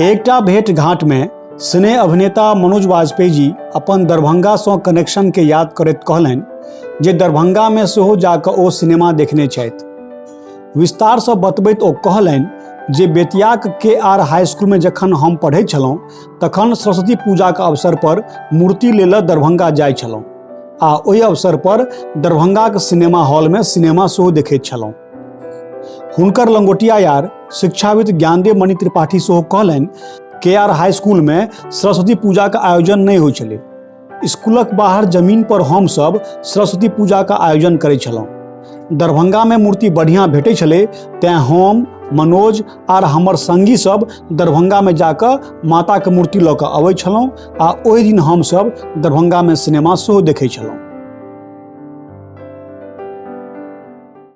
एकटा भेंट घाट में सिने अभिनेता मनोज वाजपेयी जी अपन दरभंगा सँ कनेक्शन के याद करैत कहलनि जे दरभंगा में सेहो जाकऽ ओ सिनेमा देखने छथि। विस्तार सँ बतबैत ओ कहलनि जे बेतियाक के आर हाई स्कूल में जखन हम पढ़ैत छलहुँ तखन सरस्वती पूजाक अवसर पर मूर्ति लेल दरभंगा जाइ छलहुँ आ ओहि अवसर पर दरभंगाक सिनेमा हॉल में सिनेमा सेहो देखैत छलहुँ। हुनकर लंगोटिया यार शिक्षाविद ज्ञानदेव मणि त्रिपाठी सेहो कहलनि के आर हाई स्कूल में सरस्वती पूजाक आयोजन नहि होइ छलै। स्कूलक बाहर जमीन पर हम सब सरस्वती पूजाक आयोजन करै छलहुँ। दरभंगा में मूर्ति बढ़िया भेटै छलै, तें हम, मनोज आर हमर संगी सब दरभंगा में जाकऽ माता के मूर्ति लऽ कऽ अबै छलहुँ आ ओहि दिन हम सब दरभंगा में सिनेमा सेहो देखै छलहुँ।